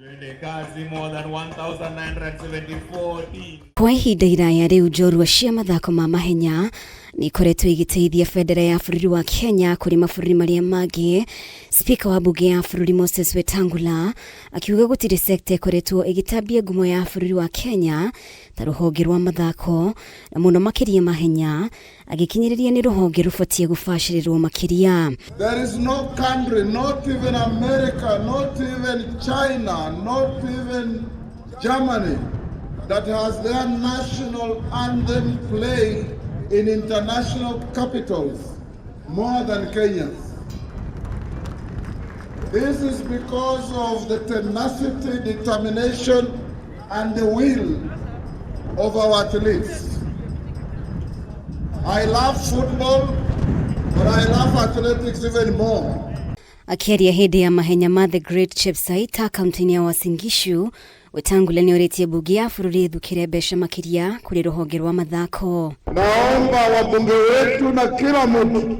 Twende kazi more than 1974 teams. Kwa ihinda iraya rĩu njorua cia mathako ma mahenya nĩ ikoretwo igĩteithia bendera ya bũrũri wa Kenya kũrĩ mabũrũri marĩa mangĩ. Spika wa mbunge ya bũrũri Moses Wetangula akiuga gũtirĩ sekta ĩkoretwo ĩgĩtambia ngumo ya bũrũri wa Kenya ta rũhonge rwa mathako na mũno makĩria mahenya, agĩkinyĩrĩria nĩ rũhonge rũbatiĩ gũbacĩrĩrwo makĩria. There is no country, not even America, not even China, not even Germany, that has their national anthem played in international capitals more than Kenya's. This is because of the tenacity, determination, and the will of our athletes. I love football, but I love athletics even more. Akĩaria hĩndĩ ya mahenya ma The Great Chepsaita kaunti-inĩ ya Uasin Gishu, Wetangula nĩorĩtie mbunge ya bũrũri ĩthukĩre mbeca makĩria kũrĩ rũhonge rwa mathako. Naomba wabunge wetu na kila mtu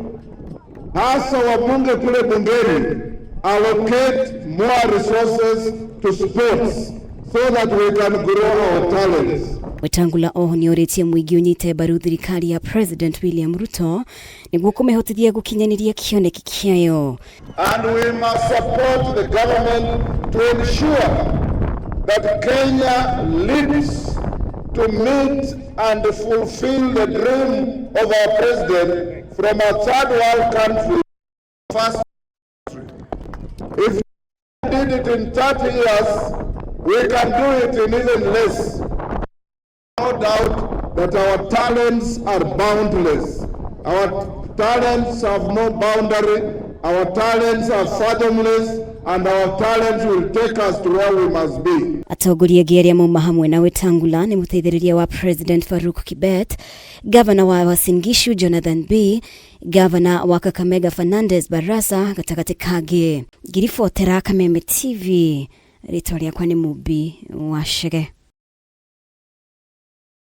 hasa wabunge kule bungeni allocate more resources to sports so that we can grow our talents. Wetangula oho nĩorĩtie mũingĩ ũnyite mbaru thirikari ya President William Ruto nĩguo kũmĩhotithia gũkinyanĩria kĩoneki kĩayo. And we must support the government to ensure that Kenya leads to meet and fulfill the dream of our president from a third world country to first country. If we did it in 30 years, we can do it in even less. No doubt that our talents are boundless. Our talents have no boundary. Our talents are fathomless and our talents will take us to where we must be. Atongoria angĩ arĩa mauma hamwe na Wetangula nĩ mũteithĩrĩria wa President Farouk Kibet, Gavana wa Uasin Gishu Jonathan Bii, Gavana wa Kakamega Fernandes Barasa gatagatĩ kangĩ. Ngiribotera Kameme TV, rĩtwa rĩakwa nĩ Mumbi wa Chege.